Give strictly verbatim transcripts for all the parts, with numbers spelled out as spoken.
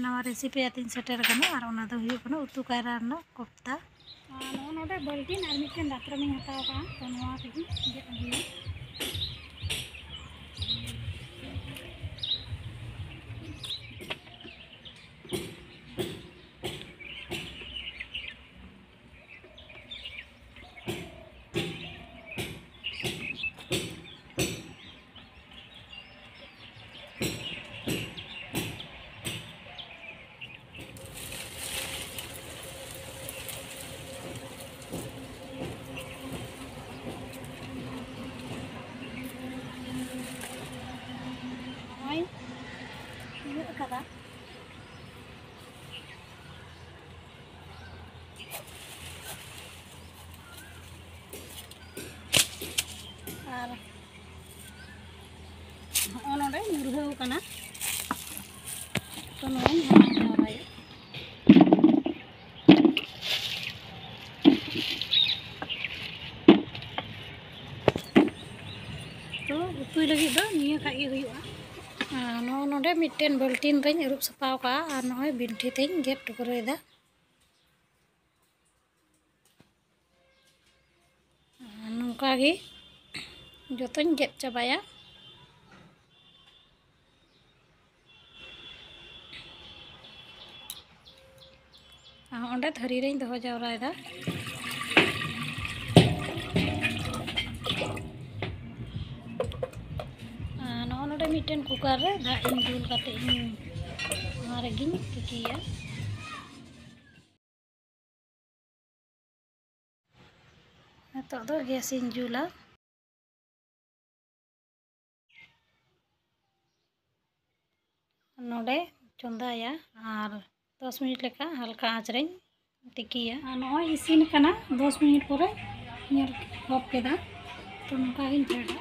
ᱱᱟᱣᱟ ᱨᱮᱥᱤᱯᱤ ᱟᱛᱮᱧ ᱥᱮᱴᱮᱨ ᱟᱠᱟᱱᱟ, ᱟᱨ ᱚᱱᱟ ᱫᱚ ᱦᱩᱭᱩᱜ ᱠᱟᱱᱟ ᱩᱛᱩ ᱠᱟᱭᱨᱟ ᱨᱮᱱᱟᱜ ᱠᱚᱯᱛᱟ᱾ ᱟᱨ ᱱᱚᱜᱼᱚ ᱱᱚᱰᱮ ᱵᱟᱹᱞᱴᱤᱱ ᱟᱨ ᱢᱤᱫᱴᱮᱱ ᱫᱟᱛᱨᱚᱢᱤᱧ ᱦᱟᱛᱟᱣ ᱟᱠᱟᱫᱼᱟ, ᱛᱚ ᱱᱚᱣᱟ ᱛᱮᱜᱮ ᱜᱮᱫ ᱟᱹᱜᱩᱭᱟ᱾ ᱱᱚᱜᱼᱚᱭ ᱛᱤᱱᱟᱹᱜ ᱠᱟᱫᱟ᱾ ᱟᱨ ᱦᱚᱸᱜᱼᱚ ᱱᱚᱰᱮ ᱧᱩᱨᱦᱟᱹᱣ ᱠᱟᱱᱟ, ᱛᱚ ᱱᱚᱣᱟᱧ ᱦᱟᱞᱟᱝ ᱡᱟᱣᱨᱟᱭᱟ᱾ ᱛᱚ ᱩᱛᱩᱭ ᱞᱟᱹᱜᱤᱫ ᱫᱚ ᱱᱤᱭᱟᱹ ᱠᱷᱟᱡ ᱜᱮ ᱦᱩᱭᱩᱜᱼᱟ᱾ ᱟᱨ ᱱᱚᱜᱼᱚ ᱱᱚᱰᱮ ᱢᱤᱫᱴᱮᱱ ᱵᱟᱹᱞᱴᱤᱱ ᱨᱮᱧ ᱟᱹᱨᱩᱵ ᱥᱟᱯᱷᱟᱣ ᱠᱟᱜᱼᱟ, ᱟᱨ ᱱᱚᱜᱼᱚᱭ ᱵᱤᱱᱴᱷᱤ ᱛᱮᱧ ᱜᱮᱫ ᱴᱩᱠᱨᱟᱹᱭᱮᱫᱟ᱾ ᱱᱚᱝᱠᱟ ᱜᱮ ᱡᱚᱛᱚᱧ ᱜᱮᱫ ᱪᱟᱵᱟᱭᱟ᱾ ᱟᱨ ᱚᱸᱰᱮ ᱛᱷᱟᱹᱨᱤ ᱨᱮᱧ ᱫᱚᱦᱚ ᱡᱟᱣᱨᱟᱭᱮᱫᱟ᱾ ᱟᱨ ᱱᱚᱜᱼᱚ ᱱᱚᱰᱮ ᱢᱤᱫᱴᱮᱱ ᱠᱩᱠᱟᱨ ᱨᱮ ᱫᱟᱜ ᱤᱧ ᱫᱩᱞ ᱠᱟᱛᱮ ᱤᱧ ᱱᱚᱣᱟ ᱨᱮᱜᱮᱧ ᱛᱤᱠᱤᱭᱟ᱾ ᱱᱤᱛᱚᱜ ᱫᱚ ᱜᱮᱥ ᱤᱧ ᱡᱩᱞᱟ᱾ ᱱᱚᱰᱮ ᱪᱚᱸᱫᱟᱭᱟ ᱟᱨ ᱫᱚᱥ ᱢᱤᱱᱤᱴ ᱞᱮᱠᱟ ᱦᱟᱞᱠᱟ ᱟᱸᱪ ᱨᱮᱧ ᱛᱤᱠᱤᱭᱟ᱾ ᱟᱨ ᱱᱚᱜᱼᱚᱭ ᱤᱥᱤᱱ ᱟᱠᱟᱱᱟ, ᱫᱚᱥ ᱢᱤᱱᱤᱴ ᱯᱚᱨᱮ ᱧᱮᱞ ᱚᱯᱷ ᱠᱮᱫᱟ᱾ ᱛᱚ ᱱᱚᱝᱠᱟ ᱜᱤᱧ ᱯᱷᱮᱰᱟ᱾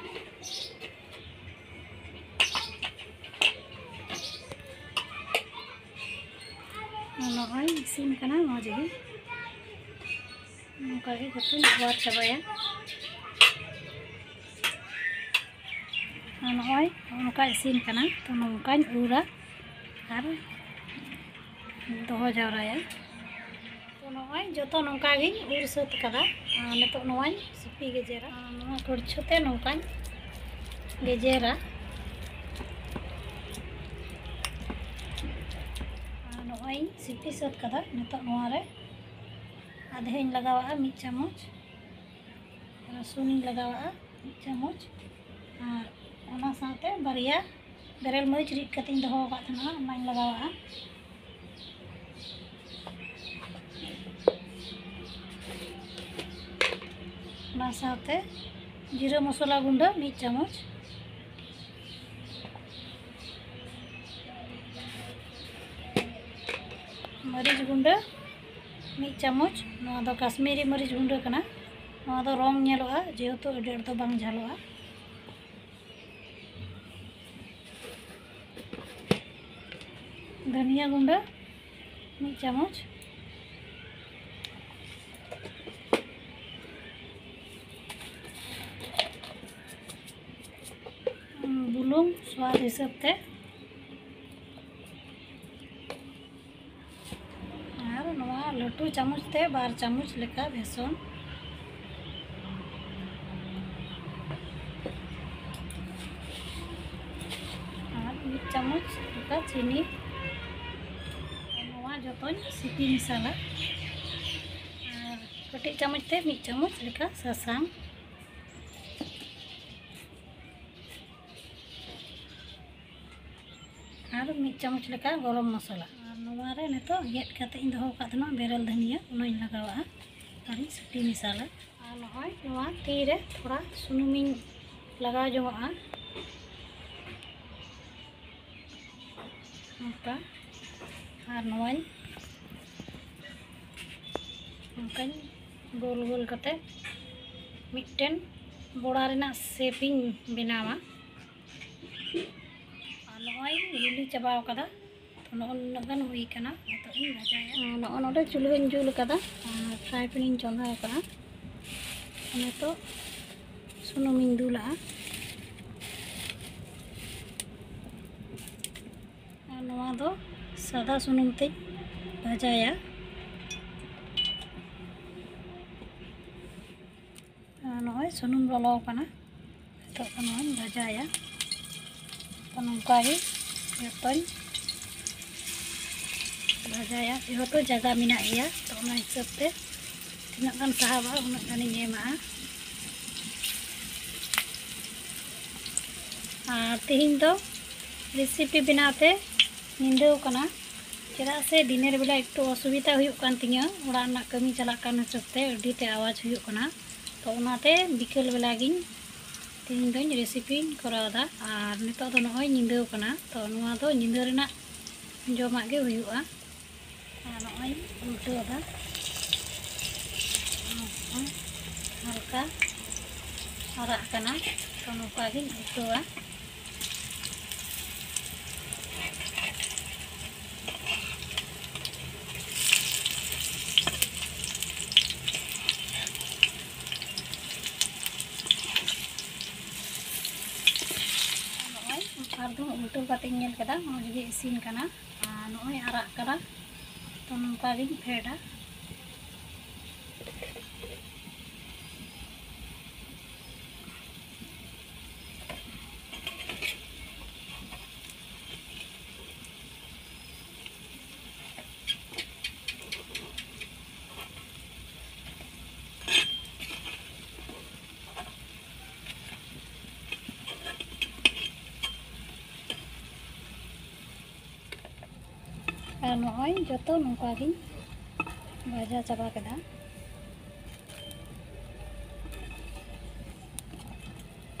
ᱱᱚᱜᱼᱚᱭ ᱤᱥᱤᱱ ᱠᱟᱱᱟ ᱢᱚᱡᱽ ᱜᱮ᱾ ᱱᱚᱝᱠᱟ ᱜᱮ ᱡᱚᱛᱚᱧ ᱚᱣᱟᱨ ᱪᱟᱵᱟᱭᱟ᱾ ᱟᱨ ᱱᱚᱜᱼᱚᱭ ᱱᱚᱝᱠᱟ ᱤᱥᱤᱱ ᱠᱟᱱᱟ, ᱛᱚ ᱱᱚᱝᱠᱟᱧ ᱩᱨᱟ ᱟᱨ ᱫᱚᱦᱚ ᱡᱟᱣᱨᱟᱭᱟ᱾ ᱛᱚ ᱱᱚᱜᱼᱚᱭ ᱡᱚᱛᱚ ᱱᱚᱝᱠᱟ ᱜᱤᱧ ᱩᱨ ᱥᱟᱹᱛ ᱠᱟᱫᱟ᱾ ᱟᱨ ᱱᱤᱛᱚᱜ ᱱᱚᱣᱟᱧ ᱥᱤᱯᱤ ᱜᱮᱡᱮᱨᱟ᱾ ᱟᱨ ᱱᱚᱣᱟ ᱠᱩᱲᱪᱷᱟᱹ ᱛᱮ ᱱᱚᱝᱠᱟᱧ ᱜᱮᱡᱮᱨᱟ᱾ ᱟᱨ ᱱᱚᱜᱼᱚᱭ ᱤᱧ ᱥᱤᱯᱤ ᱥᱟᱹᱛ ᱠᱟᱫᱟ᱾ ᱱᱤᱛᱚᱜ ᱱᱚᱣᱟ ᱨᱮ ᱟᱫᱷᱮᱧ ᱞᱟᱜᱟᱣᱟᱜᱼᱟ ᱢᱤᱫ ᱪᱟᱢᱚᱪ, ᱨᱟᱹᱥᱩᱱᱤᱧ ᱞᱟᱜᱟᱣᱟᱜᱼᱟ ᱢᱤᱫ ᱪᱟᱢᱚᱪ, ᱟᱨ ᱚᱱᱟ ᱥᱟᱶᱛᱮ ᱵᱟᱨᱭᱟ ᱵᱮᱨᱮᱞ ᱢᱟᱹᱨᱤᱪ ᱨᱤᱫ ᱠᱟᱛᱮᱧ ᱫᱚᱦᱚ ᱟᱠᱟᱫ ᱛᱟᱦᱮᱱᱟ, ᱚᱱᱟᱧ ᱞᱟᱜᱟᱣᱟᱜᱼᱟ᱾ ᱚᱱᱟ ᱥᱟᱶᱛᱮ ᱡᱤᱨᱟᱹ ᱢᱚᱥᱞᱟ ᱜᱩᱸᱰᱟᱹ ᱢᱤᱫ ᱪᱟᱢᱚᱪ, ᱢᱟᱹᱨᱤᱪ ᱜᱩᱸᱰᱟᱹ ᱢᱤᱫ ᱪᱟᱢᱚᱪ, ᱱᱚᱣᱟ ᱫᱚ ᱠᱟᱥᱢᱤᱨᱤ ᱢᱟᱹᱨᱤᱪ ᱜᱩᱸᱰᱟᱹ ᱠᱟᱱᱟ᱾ ᱱᱚᱣᱟ ᱫᱚ ᱨᱚᱝ ᱧᱮᱞᱚᱜᱼᱟ, ᱡᱮᱦᱮᱛᱩ ᱟᱹᱰᱤ ᱟᱸᱴ ᱫᱚ ᱵᱟᱝ ᱡᱷᱟᱞᱚᱜᱼᱟ᱾ ᱫᱷᱟᱹᱱᱤᱭᱟᱹ ᱜᱩᱸᱰᱟᱹ ᱢᱤᱫ ᱪᱟᱢᱚᱪ, ᱵᱩᱞᱩᱝ ᱥᱣᱟᱫ ᱦᱤᱥᱟᱹᱵ ᱛᱮ, ᱟᱨ ᱱᱚᱣᱟ ᱞᱟᱹᱴᱩ ᱪᱟᱢᱚᱪ ᱛᱮ ᱵᱟᱨ ᱪᱟᱢᱚᱪ ᱞᱮᱠᱟ ᱵᱮᱥᱚᱱ᱾ ᱟᱨ ᱢᱤᱫ ᱪᱟᱢᱚᱪ ᱞᱮᱠᱟ ᱪᱤᱱᱤ᱾ ᱱᱚᱣᱟ ᱡᱚᱛᱚᱧ ᱥᱤᱯᱤ ᱢᱮᱥᱟᱞᱟ᱾ ᱟᱨ ᱠᱟᱹᱴᱤᱡ ᱪᱟᱢᱚᱪ ᱛᱮ ᱢᱤᱫ ᱪᱟᱢᱚᱪ ᱞᱮᱠᱟ ᱥᱟᱥᱟᱝ᱾ ᱟᱨ ᱢᱤᱫ ᱪᱟᱢᱚᱪ ᱞᱮᱠᱟ ᱜᱚᱨᱚᱢ ᱢᱚᱥᱞᱟ᱾ ᱟᱨ ᱱᱚᱣᱟ ᱨᱮ ᱱᱤᱛᱚᱜ ᱜᱮᱫ ᱠᱟᱛᱮ ᱤᱧ ᱫᱚᱦᱚ ᱟᱠᱟᱫ ᱛᱟᱦᱮᱱᱟ ᱵᱮᱨᱮᱞ ᱫᱷᱟᱹᱱᱤᱭᱟᱹ, ᱚᱱᱟᱧ ᱞᱟᱜᱟᱣᱟᱜᱼᱟ᱾ ᱟᱨᱤᱧ ᱥᱤᱯᱤ ᱢᱮᱥᱟᱞᱟ᱾ ᱟᱨ ᱱᱚᱜᱼᱚᱭ ᱱᱚᱣᱟ ᱛᱤ ᱨᱮ ᱛᱷᱚᱲᱟ ᱥᱩᱱᱩᱢᱤᱧ ᱞᱟᱜᱟᱣ ᱡᱚᱝᱟᱜᱼᱟ ᱱᱚᱝᱠᱟ᱾ ᱟᱨ ᱱᱚᱣᱟᱧ ᱱᱚᱝᱠᱟᱧ ᱜᱳᱞ ᱜᱳᱞ ᱠᱟᱛᱮ ᱢᱤᱫᱴᱮᱱ ᱵᱚᱲᱟ ᱨᱮᱱᱟᱜ ᱥᱮᱯ ᱤᱧ ᱵᱮᱱᱟᱣᱟ᱾ ᱟᱨ ᱱᱚᱜᱼᱚᱭ ᱵᱤᱞᱤ ᱪᱟᱵᱟᱣ ᱠᱟᱫᱟ᱾ ᱛᱚ ᱱᱚᱜᱼᱚ ᱱᱩᱱᱟᱹᱜ ᱜᱟᱱ ᱦᱩᱭ ᱠᱟᱱᱟ᱾ ᱱᱤᱛᱚᱜ ᱤᱧ ᱵᱷᱟᱡᱟᱭᱟ᱾ ᱟᱨ ᱱᱚᱜᱼᱚ ᱱᱚᱰᱮ ᱪᱩᱞᱦᱟᱹᱧ ᱡᱩᱞ ᱠᱟᱫᱟ ᱟᱨ ᱯᱷᱨᱟᱭ ᱯᱮᱱ ᱤᱧ ᱪᱚᱸᱫᱟ ᱟᱠᱟᱫᱼᱟ᱾ ᱱᱤᱛᱚᱜ ᱥᱩᱱᱩᱢᱤᱧ ᱫᱩᱞᱟᱜᱼᱟ᱾ ᱟᱨ ᱱᱚᱣᱟ ᱫᱚ ᱥᱟᱫᱟ ᱥᱩᱱᱩᱢ ᱛᱮᱧ ᱵᱷᱟᱡᱟᱭᱟ᱾ ᱟᱨ ᱱᱚᱜᱼᱚᱭ ᱥᱩᱱᱩᱢ ᱞᱚᱞᱚ ᱟᱠᱟᱱᱟ, ᱱᱤᱛᱚᱜ ᱫᱚ ᱱᱚᱣᱟᱧ ᱵᱷᱟᱡᱟᱭᱟ᱾ ᱛᱚ ᱱᱚᱝᱠᱟ ᱜᱮ ᱡᱚᱛᱚᱧ ᱵᱷᱟᱡᱟᱭᱟ, ᱡᱮᱦᱮᱛᱩ ᱡᱟᱭᱜᱟ ᱢᱮᱱᱟᱜ ᱜᱮᱭᱟ, ᱛᱚ ᱚᱱᱟ ᱦᱤᱥᱟᱹᱵ ᱛᱮ ᱛᱤᱱᱟᱹᱜ ᱜᱟᱱ ᱥᱟᱦᱟᱣᱟ ᱩᱱᱟᱹᱜ ᱜᱟᱱᱤᱧ ᱮᱢᱟᱜᱼᱟ᱾ ᱟᱨ ᱛᱮᱦᱮᱧ ᱫᱚ ᱨᱮᱥᱤᱯᱤ ᱵᱮᱱᱟᱣ ᱛᱮ ᱧᱤᱫᱟᱹᱣ ᱠᱟᱱᱟ, ᱪᱮᱫᱟᱜ ᱥᱮ ᱫᱤᱱᱮᱨ ᱵᱮᱞᱟ ᱮᱠᱴᱩ ᱚᱥᱩᱵᱤᱫᱟ ᱦᱩᱭᱩᱜ ᱠᱟᱱ ᱛᱤᱧᱟᱹ, ᱚᱲᱟᱜ ᱨᱮᱱᱟᱜ ᱠᱟᱹᱢᱤ ᱪᱟᱞᱟᱜ ᱠᱟᱱ ᱦᱤᱥᱟᱹᱵ ᱛᱮ ᱟᱹᱰᱤ ᱛᱮ ᱟᱣᱟᱡᱽ ᱦᱩᱭᱩᱜ ᱠᱟᱱᱟ᱾ ᱛᱚ ᱚᱱᱟᱛᱮ ᱵᱤᱠᱮᱞ ᱵᱮᱞᱟ ᱜᱤᱧ ᱛᱮᱦᱮᱧ ᱫᱚᱧ ᱨᱮᱥᱤᱯᱤᱧ ᱠᱚᱨᱟᱣ ᱮᱫᱟ᱾ ᱟᱨ ᱱᱤᱛᱚᱜ ᱫᱚ ᱱᱚᱜᱼᱚᱭ ᱧᱤᱫᱟᱹᱣ ᱠᱟᱱᱟ, ᱛᱚ ᱱᱚᱣᱟ ᱫᱚ ᱧᱤᱫᱟᱹ ᱨᱮᱱᱟᱜ ᱡᱚᱢᱟᱜ ᱜᱮ ᱦᱩᱭᱩᱜᱼᱟ᱾ ᱟᱨ ᱱᱚᱜᱼᱚᱭ ᱩᱞᱴᱟᱹᱣ ᱮᱫᱟ, ᱦᱟᱞᱠᱟ ᱟᱨᱟᱜ ᱠᱟᱱᱟ, ᱛᱚ ᱱᱚᱝᱠᱟ ᱜᱤᱧ ᱩᱞᱴᱟᱹᱣᱟ᱾ ᱱᱚᱜᱼᱚᱭ ᱟᱨ ᱫᱚ ᱩᱞᱴᱟᱹᱣ ᱠᱟᱛᱮᱧ ᱧᱮᱞ ᱠᱮᱫᱟ, ᱢᱚᱡᱽ ᱜᱮ ᱤᱥᱤᱱ ᱠᱟᱱᱟ᱾ ᱟᱨ ᱱᱚᱜᱼᱚᱭ ᱟᱨᱟᱜ ᱠᱟᱱᱟ, ᱛᱚ ᱱᱚᱝᱠᱟ ᱜᱤᱧ ᱯᱷᱮᱰᱟ᱾ ᱟᱨ ᱱᱚᱜᱼᱚᱭ ᱡᱚᱛᱚ ᱱᱚᱝᱠᱟ ᱜᱤᱧ ᱵᱷᱟᱡᱟ ᱪᱟᱵᱟ ᱠᱮᱫᱟ᱾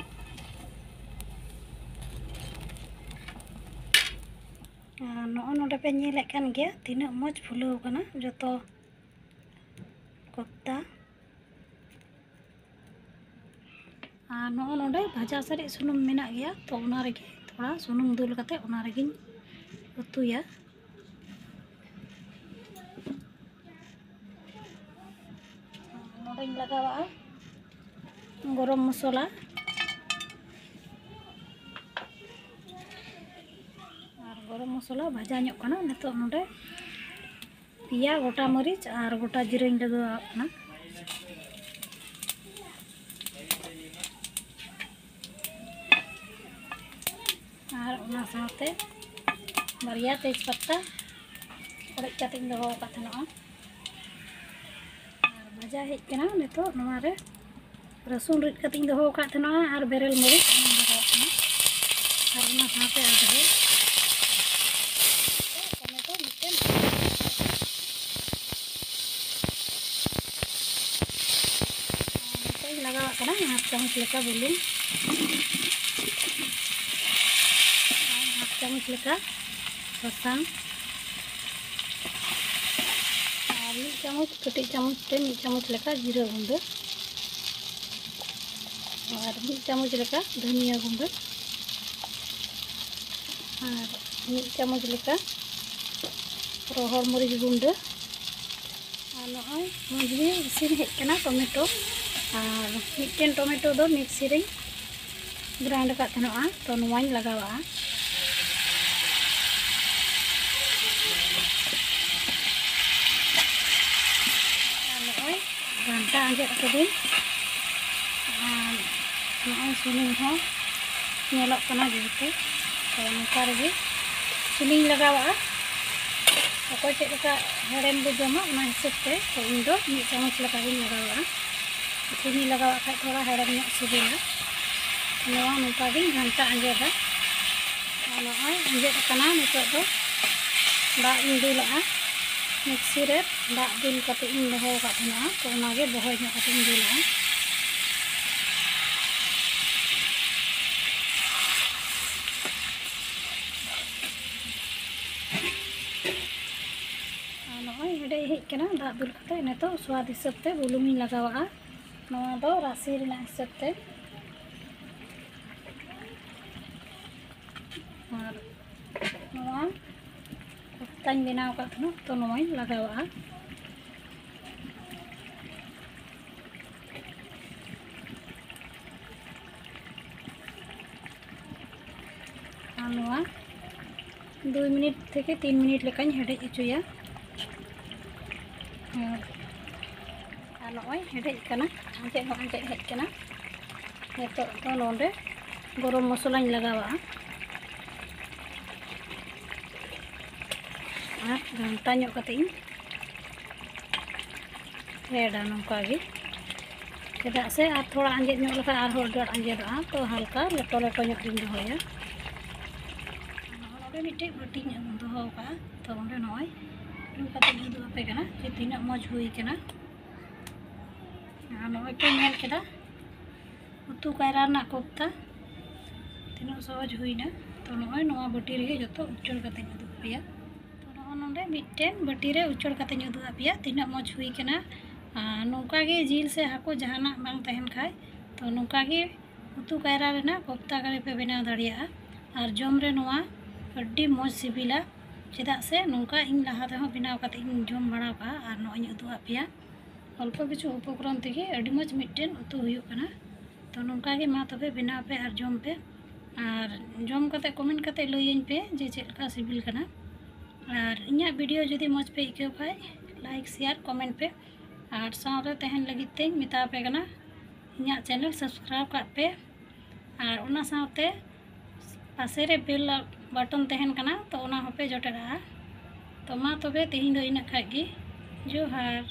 ᱟᱨ ᱱᱚᱜᱼᱚ ᱱᱚᱰᱮ ᱯᱮ ᱧᱮᱞᱮᱫ ᱠᱟᱱ ᱜᱮᱭᱟ ᱛᱤᱱᱟᱹᱜ ᱢᱚᱡᱽ ᱯᱷᱩᱞᱟᱹᱣ ᱠᱟᱱᱟ ᱡᱚᱛᱚ ᱠᱚᱯᱛᱟ᱾ ᱟᱨ ᱱᱚᱜᱼᱚ ᱱᱚᱰᱮ ᱵᱷᱟᱡᱟ ᱥᱟᱨᱮᱡ ᱥᱩᱱᱩᱢ ᱢᱮᱱᱟᱜ ᱜᱮᱭᱟ, ᱛᱚ ᱚᱱᱟ ᱨᱮᱜᱮ ᱛᱷᱚᱲᱟ ᱥᱩᱱᱩᱢ ᱫᱩᱞ ᱠᱟᱛᱮ ᱚᱱᱟ ᱨᱮᱜᱮᱧ ᱩᱛᱩᱭᱟ᱾ ᱱᱚᱰᱮᱧ ᱞᱟᱜᱟᱣᱟᱜᱼᱟ ᱜᱚᱨᱚᱢ ᱢᱚᱥᱞᱟ᱾ ᱟᱨ ᱜᱚᱨᱚᱢ ᱢᱚᱥᱞᱟ ᱵᱷᱟᱡᱟ ᱧᱚᱜ ᱠᱟᱱᱟ, ᱱᱤᱛᱚᱜ ᱱᱚᱰᱮ ᱯᱮᱭᱟ ᱜᱚᱴᱟ ᱢᱟᱹᱨᱤᱪ ᱟᱨ ᱜᱚᱴᱟ ᱡᱤᱨᱟᱹᱧ ᱞᱟᱜᱟᱣᱟᱜ ᱠᱟᱱᱟ᱾ ᱟᱨ ᱚᱱᱟ ᱥᱟᱶᱛᱮ ᱵᱟᱨᱭᱟ ᱛᱮᱡᱽ ᱯᱟᱛᱟ ᱚᱲᱮᱡ ᱠᱟᱛᱮᱧ ᱫᱚᱦᱚ ᱟᱠᱟᱫ ᱛᱟᱦᱮᱱᱚᱜᱼᱟ᱾ ᱟᱨ ᱵᱷᱟᱡᱟ ᱦᱮᱡ ᱠᱟᱱᱟ ᱱᱤᱛᱚᱜ ᱱᱚᱣᱟ ᱨᱮ᱾ ᱨᱟᱹᱥᱩᱱ ᱨᱤᱫ ᱠᱟᱛᱮᱧ ᱫᱚᱦᱚ ᱟᱠᱟᱫ ᱛᱟᱦᱮᱱᱟ ᱟᱨ ᱵᱮᱨᱮᱞ ᱢᱟᱹᱨᱤᱪ ᱤᱧ ᱫᱚᱦᱚ ᱟᱠᱟᱫᱟ᱾ ᱟᱨ ᱚᱱᱟ ᱥᱟᱶᱛᱮ ᱟᱫᱟ ᱦᱚᱸ, ᱴᱚᱢᱮᱴᱳ ᱢᱤᱫᱴᱮᱱ᱾ ᱟᱨ ᱱᱤᱛᱚᱜ ᱤᱧ ᱞᱟᱜᱟᱣᱟᱜ ᱠᱟᱱᱟ ᱦᱟᱯ ᱪᱟᱢᱚᱪ ᱞᱮᱠᱟ ᱵᱩᱞᱩᱝ, ᱟᱨ ᱦᱟᱯ ᱪᱟᱢᱚᱪ ᱞᱮᱠᱟ ᱥᱟᱥᱟᱝ, ᱟᱨ ᱢᱤᱫ ᱪᱟᱢᱚᱪ, ᱠᱟᱹᱴᱤᱡ ᱪᱟᱢᱚᱪ ᱛᱮ ᱢᱤᱫ ᱪᱟᱢᱚᱪ ᱞᱮᱠᱟ ᱡᱤᱨᱟᱹ ᱜᱩᱸᱰᱟᱹ, ᱟᱨ ᱢᱤᱫ ᱪᱟᱢᱚᱪ ᱞᱮᱠᱟ ᱫᱷᱟᱹᱱᱤᱭᱟᱹ ᱜᱩᱸᱰᱟᱹ, ᱟᱨ ᱢᱤᱫ ᱪᱟᱢᱚᱪ ᱞᱮᱠᱟ ᱨᱚᱦᱚᱲ ᱢᱟᱹᱨᱤᱪ ᱜᱩᱸᱰᱟᱹ᱾ ᱟᱨ ᱱᱚᱜᱼᱚᱭ ᱢᱚᱡᱽ ᱜᱮ ᱤᱥᱤᱱ ᱦᱮᱡ ᱠᱟᱱᱟ ᱴᱚᱢᱮᱴᱳ᱾ ᱟᱨ ᱢᱤᱫᱴᱮᱱ ᱴᱚᱢᱮᱴᱳ ᱫᱚ ᱢᱤᱠᱥᱤ ᱨᱤᱧ ᱜᱨᱟᱭᱤᱱᱰ ᱟᱠᱟᱫ ᱛᱟᱦᱮᱱᱚᱜᱼᱟ, ᱛᱚ ᱱᱚᱣᱟᱧ ᱞᱟᱜᱟᱣᱟᱜᱼᱟ᱾ ᱟᱨ ᱱᱚᱜᱼᱚᱭ ᱜᱷᱟᱱᱴᱟ ᱟᱸᱡᱮᱫ ᱠᱟᱹᱫᱟᱹᱧ᱾ ᱟᱨ ᱱᱚᱜᱼᱚᱭ ᱥᱩᱱᱩᱢ ᱦᱚᱸ ᱧᱮᱞᱚᱜ ᱠᱟᱱᱟ ᱡᱮᱦᱮᱛᱩ, ᱛᱚ ᱱᱚᱝᱠᱟ ᱨᱮᱜᱮ ᱪᱤᱱᱤᱧ ᱞᱟᱜᱟᱣᱟᱜᱼᱟ᱾ ᱚᱠᱚᱭ ᱪᱮᱫ ᱞᱮᱠᱟ ᱦᱮᱲᱮᱢ ᱵᱚ ᱡᱚᱢᱟ ᱚᱱᱟ ᱦᱤᱥᱟᱹᱵ ᱛᱮ, ᱛᱚ ᱤᱧ ᱫᱚ ᱢᱤᱫ ᱪᱟᱢᱚᱪ ᱞᱮᱠᱟ ᱜᱤᱧ ᱞᱟᱜᱟᱣᱟᱜᱼᱟ᱾ ᱪᱤᱱᱤ ᱞᱟᱜᱟᱣᱟᱜ ᱠᱷᱟᱡ ᱛᱷᱚᱲᱟ ᱦᱮᱲᱮᱢ ᱧᱚᱜ ᱥᱤᱵᱤᱞᱟ᱾ ᱱᱚᱣᱟ ᱱᱚᱝᱠᱟ ᱜᱤᱧ ᱜᱷᱟᱱᱴᱟ ᱟᱸᱡᱮᱫᱟ᱾ ᱟᱨ ᱱᱚᱜᱼᱚᱭ ᱟᱸᱡᱮᱫ ᱟᱠᱟᱱᱟ᱾ ᱱᱤᱛᱚᱜ ᱫᱚ ᱫᱟᱜ ᱤᱧ ᱫᱩᱞᱟᱜᱼᱟ᱾ ᱢᱤᱠᱥᱤ ᱨᱮ ᱫᱟᱜ ᱫᱩᱞ ᱠᱟᱛᱮ ᱤᱧ ᱫᱚᱦᱚ ᱟᱠᱟᱫ ᱛᱟᱦᱮᱱᱟ, ᱛᱚ ᱚᱱᱟᱜᱮ ᱵᱚᱦᱚᱭ ᱧᱚᱜ ᱠᱟᱛᱮ ᱤᱧ ᱫᱩᱞᱟᱜᱼᱟ᱾ ᱟᱨ ᱱᱚᱜᱼᱚᱭ ᱦᱮᱰᱮᱡ ᱦᱮᱡ ᱠᱟᱱᱟ ᱫᱟᱜ ᱫᱩᱞ ᱠᱟᱛᱮ᱾ ᱱᱤᱛᱚᱜ ᱥᱣᱟᱫ ᱦᱤᱥᱟᱹᱵ ᱛᱮ ᱵᱩᱞᱩᱝ ᱤᱧ ᱞᱟᱜᱟᱣᱟᱜᱼᱟ᱾ ᱱᱚᱣᱟ ᱫᱚ ᱨᱟᱥᱮ ᱨᱮᱱᱟᱜ ᱦᱤᱥᱟᱹᱵ ᱛᱮ᱾ ᱟᱨ ᱱᱚᱣᱟ ᱠᱚᱯᱛᱟᱧ ᱵᱮᱱᱟᱣ ᱟᱠᱟᱫ ᱛᱟᱦᱮᱱᱟ, ᱛᱚ ᱱᱚᱣᱟᱧ ᱞᱟᱜᱟᱣᱟᱜᱼᱟ᱾ ᱟᱨ ᱱᱚᱣᱟ ᱫᱩᱭ ᱢᱤᱱᱤᱴ ᱛᱷᱮᱠᱮ ᱛᱤᱱ ᱢᱤᱱᱤᱴ ᱞᱮᱠᱟᱧ ᱦᱮᱰᱮᱡ ᱦᱚᱪᱚᱭᱟ᱾ ᱟᱨ ᱱᱚᱜᱼᱚᱭ ᱦᱮᱰᱮᱡ ᱠᱟᱱᱟ, ᱟᱸᱡᱮᱫ ᱦᱚᱸ ᱟᱸᱡᱮᱫ ᱦᱮᱡ ᱠᱟᱱᱟ᱾ ᱱᱤᱛᱚᱜ ᱫᱚ ᱱᱚᱰᱮ ᱜᱚᱨᱚᱢ ᱢᱚᱥᱞᱟᱧ ᱞᱟᱜᱟᱣᱟᱜᱼᱟ᱾ ᱟᱨ ᱜᱷᱟᱱᱴᱟ ᱧᱚᱜ ᱠᱟᱛᱮ ᱤᱧ ᱯᱷᱮᱰᱟ ᱱᱚᱝᱠᱟ ᱜᱮ, ᱪᱮᱫᱟᱜ ᱥᱮ ᱟᱨ ᱛᱷᱚᱲᱟ ᱟᱸᱡᱮᱫ ᱧᱚᱜ ᱞᱮᱠᱷᱟᱱ ᱟᱨᱦᱚᱸ ᱟᱹᱰᱤ ᱟᱸᱴ ᱟᱸᱡᱮᱫᱚᱜᱼᱟ, ᱛᱚ ᱦᱟᱞᱠᱟ ᱞᱮᱴᱚ ᱞᱮᱴᱚ ᱧᱚᱜ ᱜᱤᱧ ᱫᱚᱦᱚᱭᱟ᱾ ᱱᱚᱰᱮ ᱢᱤᱫᱴᱮᱡ ᱵᱟᱹᱴᱤᱧ ᱫᱚᱦᱚ ᱟᱠᱟᱫᱼᱟ, ᱛᱚ ᱚᱸᱰᱮ ᱱᱚᱜᱼᱚᱭ ᱧᱩ ᱠᱟᱛᱮ ᱤᱧ ᱩᱫᱩᱜ ᱟᱯᱮ ᱠᱟᱱᱟ ᱡᱮ ᱛᱤᱱᱟᱹᱜ ᱢᱚᱡᱽ ᱦᱩᱭ ᱠᱟᱱᱟ᱾ ᱟᱨ ᱱᱚᱜᱼᱚᱭ ᱯᱮ ᱧᱮᱞ ᱠᱮᱫᱟ ᱩᱛᱩ ᱠᱟᱭᱨᱟ ᱨᱮᱱᱟᱜ ᱠᱚᱯᱛᱟ ᱛᱤᱱᱟᱹᱜ ᱥᱚᱦᱚᱡᱽ ᱦᱩᱭᱱᱟ᱾ ᱛᱚ ᱱᱚᱜᱼᱚᱭ ᱱᱚᱣᱟ ᱵᱟᱹᱴᱤ ᱨᱮᱜᱮ ᱡᱚᱛᱚ ᱩᱪᱟᱹᱲ ᱠᱟᱛᱮᱧ ᱩᱫᱩᱜ ᱟᱯᱮᱭᱟ᱾ ᱛᱚ ᱱᱚᱜᱼᱚᱭ ᱱᱚᱰᱮ ᱢᱤᱫᱴᱮᱱ ᱵᱟᱹᱴᱤ ᱨᱮ ᱩᱪᱟᱹᱲ ᱠᱟᱛᱮᱧ ᱩᱫᱩᱜ ᱟᱯᱮᱭᱟ ᱛᱤᱱᱟᱹᱜ ᱢᱚᱡᱽ ᱦᱩᱭ ᱠᱟᱱᱟ᱾ ᱟᱨ ᱱᱚᱝᱠᱟ ᱜᱮ ᱡᱤᱞ ᱥᱮ ᱦᱟᱹᱠᱩ ᱡᱟᱦᱟᱱᱟᱜ ᱵᱟᱝ ᱛᱟᱦᱮᱱ ᱠᱷᱟᱡ, ᱛᱚ ᱱᱚᱝᱠᱟ ᱜᱮ ᱩᱛᱩ ᱠᱟᱭᱨᱟ ᱨᱮᱱᱟᱜ ᱠᱚᱯᱛᱟ ᱠᱟᱨᱤ ᱯᱮ ᱵᱮᱱᱟᱣ ᱫᱟᱲᱮᱭᱟᱜᱼᱟ᱾ ᱟᱨ ᱡᱚᱢ ᱨᱮ ᱱᱚᱣᱟ ᱟᱹᱰᱤ ᱢᱚᱡᱽ ᱥᱤᱵᱤᱞᱟ, ᱪᱮᱫᱟᱜ ᱥᱮ ᱱᱚᱝᱠᱟ ᱤᱧ ᱞᱟᱦᱟ ᱛᱮᱦᱚᱸ ᱵᱮᱱᱟᱣ ᱠᱟᱛᱮ ᱤᱧ ᱡᱚᱢ ᱵᱟᱲᱟ ᱠᱟᱜᱼᱟ ᱟᱨ ᱱᱚᱜᱼᱚᱭ ᱤᱧ ᱩᱫᱩᱜ ᱟᱫ ᱯᱮᱭᱟ᱾ ᱚᱞᱯᱚ ᱠᱤᱪᱷᱩ ᱩᱯᱚᱠᱨᱚᱢ ᱛᱮᱜᱮ ᱟᱹᱰᱤ ᱢᱚᱡᱽ ᱢᱤᱫᱴᱮᱱ ᱩᱛᱩ ᱦᱩᱭᱩᱜ ᱠᱟᱱᱟ᱾ ᱛᱚ ᱱᱚᱝᱠᱟ ᱜᱮ ᱢᱟ ᱛᱚᱵᱮ ᱵᱮᱱᱟᱣ ᱯᱮ ᱟᱨ ᱡᱚᱢ ᱯᱮ, ᱟᱨ ᱡᱚᱢ ᱠᱟᱛᱮ ᱠᱚᱢᱮᱱᱴ ᱠᱟᱛᱮ ᱞᱟᱹᱭᱟᱹᱧ ᱯᱮ ᱡᱮ ᱪᱮᱫ ᱞᱮᱠᱟ ᱥᱤᱵᱤᱞ ᱠᱟᱱᱟ᱾ ᱟᱨ ᱤᱧᱟᱹᱜ ᱵᱷᱤᱰᱤᱭᱳ ᱡᱩᱫᱤ ᱢᱚᱡᱽ ᱯᱮ ᱟᱹᱭᱠᱟᱹᱣ ᱠᱷᱟᱡ ᱞᱟᱭᱤᱠ ᱥᱮᱭᱟᱨ ᱠᱚᱢᱮᱱᱴ ᱯᱮ, ᱟᱨ ᱥᱟᱶᱨᱮ ᱛᱟᱦᱮᱱ ᱞᱟᱹᱜᱤᱫ ᱛᱮᱧ ᱢᱮᱛᱟ ᱯᱮ ᱠᱟᱱᱟ ᱤᱧᱟᱹᱜ ᱪᱮᱱᱮᱞ ᱥᱟᱵᱥᱠᱨᱟᱭᱤᱵᱽ ᱠᱟᱜ ᱯᱮ, ᱟᱨ ᱚᱱᱟ ᱥᱟᱶᱛᱮ ᱯᱟᱥᱮ ᱨᱮ ᱵᱮᱞ ᱵᱟᱴᱚᱱ ᱛᱟᱦᱮᱱ ᱠᱟᱱᱟ, ᱛᱚ ᱚᱱᱟ ᱦᱚᱸᱯᱮ ᱡᱚᱴᱮᱫᱟᱜᱼᱟ᱾ ᱛᱚ ᱢᱟ ᱛᱚᱵᱮ ᱛᱮᱦᱮᱧ ᱫᱚ ᱤᱱᱟᱹᱜ ᱠᱷᱟᱡ ᱜᱮ, ᱡᱚᱦᱟᱨ᱾